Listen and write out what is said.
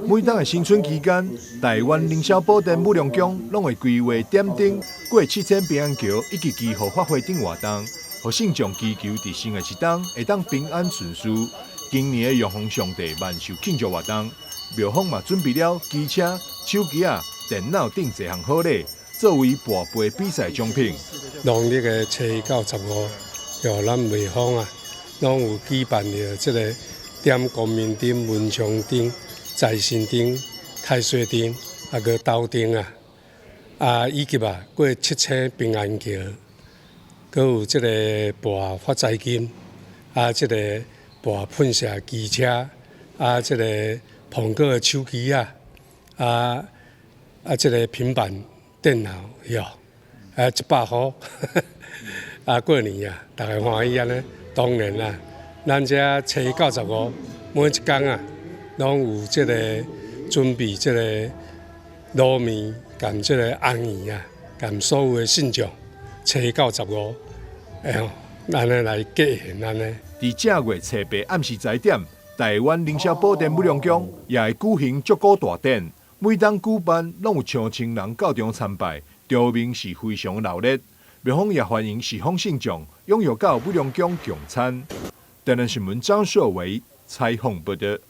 每當的新春期間，台灣凌霄寶殿武龍宮攏會規劃點燈過七星平安橋以及祈福法會等活動，予信眾祈求佇新的一冬會當平安順遂。今年的玉皇上帝萬壽慶祝活動，廟方嘛準備了機車、手機仔、電腦等濟項好禮，作為跋杯比賽獎品。農曆的初一到十五，予咱廟方啊，攏有舉辦著這个點光明燈、文昌燈、財神燈、太歲燈，啊，閣斗燈啊，啊，以及啊，過七星平安橋，閣有這个跋發財金，啊，這个跋噴射機車，啊，這个蘋果的手機啊，啊啊，這个平板電腦喲，啊，100箍，啊，過年啊，逐家歡喜按呢。當然啦，咱遮初一到十五，每一工啊，攏有這个準備這个滷麵佮這个紅圓啊，佮所有的信眾，初一到十五，哎吼，按呢來過年按呢。佇正月初八暗時10點，台灣凌霄寶殿武龍宮也會舉行祝歌大典。每當舉辦，攏有上千人到場參拜，場面是非常鬧熱。廟方也歡迎四方信眾踴躍到武龍宮共參。台南新聞張碩維採訪報導。